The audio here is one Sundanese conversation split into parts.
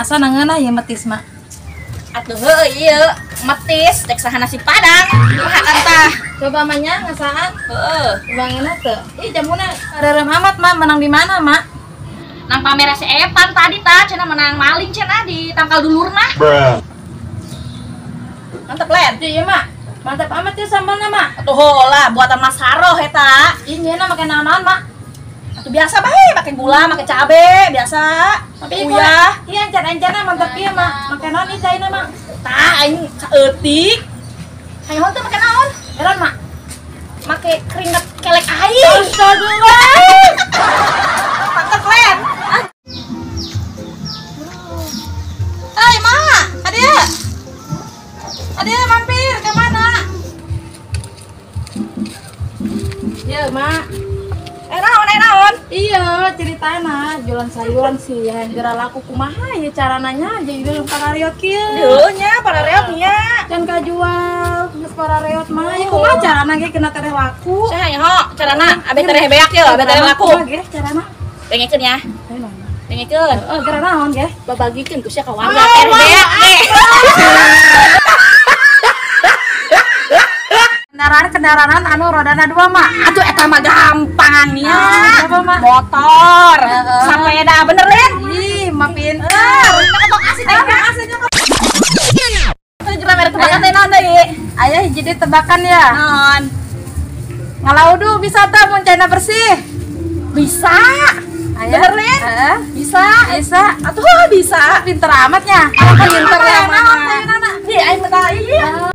Asa nangeunah ieu metis mak. Atuh heueuh ieu metis cek saha nasi padang. Kumaha tah? Coba manya ngasaan. Heeh. Coba ngeunah teu? Ih jambuna pareureum amat mak, menang di mana mak? Nang pamer si Evan tadi tah cenah menang maling cenah di tangkal dulurna. Bruh. Mantep len. Iya mak. Mantap amat ya sambalna mak. Atuh hola buatan Mas Haroh eta. Ih nyeuna make naon-naon mak? Atuh biasa bae, make gula, make cabe, biasa. Tapi uyah. Iya encan-encanna mantap ieu mak. Make naon ieu caina mak? Tah aing saeutik. Hayoh teh make naon? Heran mak. Make keringet kelek aing. Astagfirullah. Mantap len. Hai mak, adia. Adia mampir ke mana? Ya mak. Naon? Iya, ceritana jualan sayuran sih yang geura laku kumaha ya carananya jadi dalam parariot kieu. Heuh nya parareot nya. Can kajual geus parareot mah. Ya kumaha carana ge kena tereh laku? Saha nyaho carana abeh tereh beak ye, abeh tereh laku. Kumaha ge carana? Dengekeun ya. Dengekeun. Heeh, geura naon ge? Babagikeun ku sia ka warga tereh beak ge. Kendaraan anu rodana dua mak. Atuh eta mah gampang nya. Apa mak? Motor. Sepeda bener Lin? Ih, mah pinter. Tok asih teh. Tuh jero mere tebakan teh naon deui? Aya hiji deui tebakan ya. Naon? Ngalaudu bisa teh mun caina bersih. Bisa. Aya. Bener Lin? Bisa. Bisa. Atuh bisa. Pinter amatnya. Pinter ya naon teh. Ih, aing mah ieu.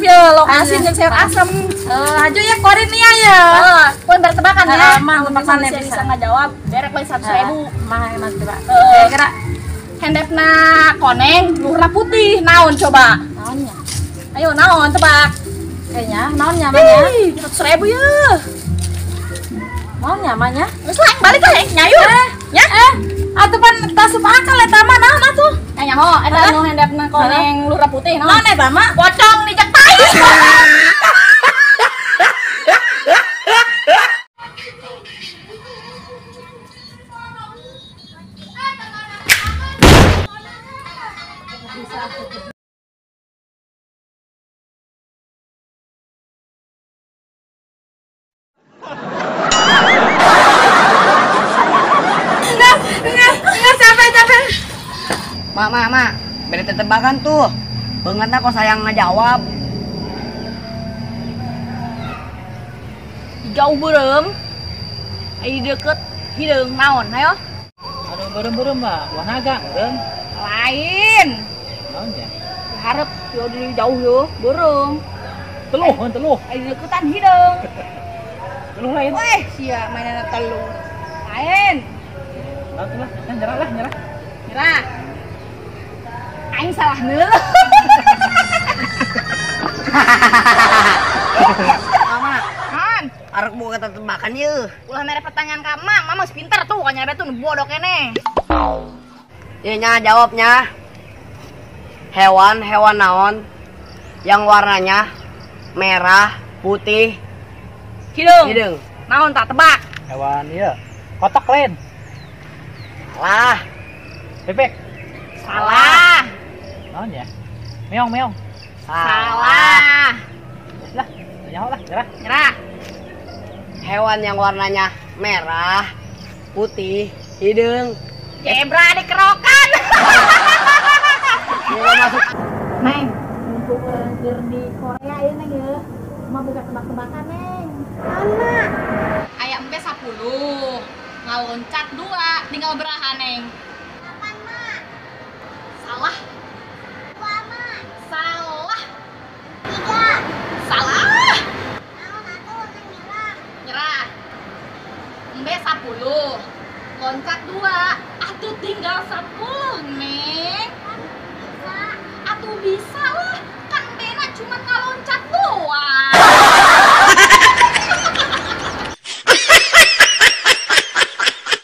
Lokasi jeung sayur asem. Ajo ya korin nih ya. Pun bertebakan ya. Mah tebakan bisa, bisa ngajawab berek bae 100.000. Mah emang tebak. Kira-kira hendepna koneng, luhurna putih, naon coba? Naonnya? Ayo naon tebak? Kayaknya naonnya mah ya? 100.000 ya. Naonnya mah nya? Geus lah balik lah nyayur. Nya? Atuh pan tasup akal eta mah naon atuh? Nyaho eta nu hendepna koneng luhurna putih naon? Naon eta mah? Pocong dijak tai. Enggak capek. Mak, beda tebakan tuh. Bangetna kok sayang ngajawab. Jauh beureum. Ai deket hideung naon hayo? Aduh beureum-beureum mah, buah naga beureum. Lain. Naon ya? Hareup yo di jauh yo, beureum. Teluh, teluh. Ai deketan hideung. Teluh lain. Weh, sia mainana teluh. Lain. Lah, nyerah lah, nyerah. Nyerah. Aing salah neuleuh. Mama, han, arek boga tebakan yeuh. Ulah mere pertanyaan ka emak, mama geus pinter tuh ka nyare tuh nu bodoh keneh. Ieu nya jawabnya. Hewan naon yang warnanya merah, putih, hideung. Hideung. Naon tak tebak? Hewan ieu, kotak lain. Salah. Bebek. Salah. Naon ya? Meong. Salah. Lah, nyaho lah, nyerah. Nyerah. Hewan yang warnanya merah, putih, hideung. Zebra dikerokan. Masuk. Neng, mumpung urang keur di Korea ieu Neng ye. Mah buka tebak-tebakan Neng. Mana? Aya empe 10. Ngaloncat 2, tinggal beraha Neng.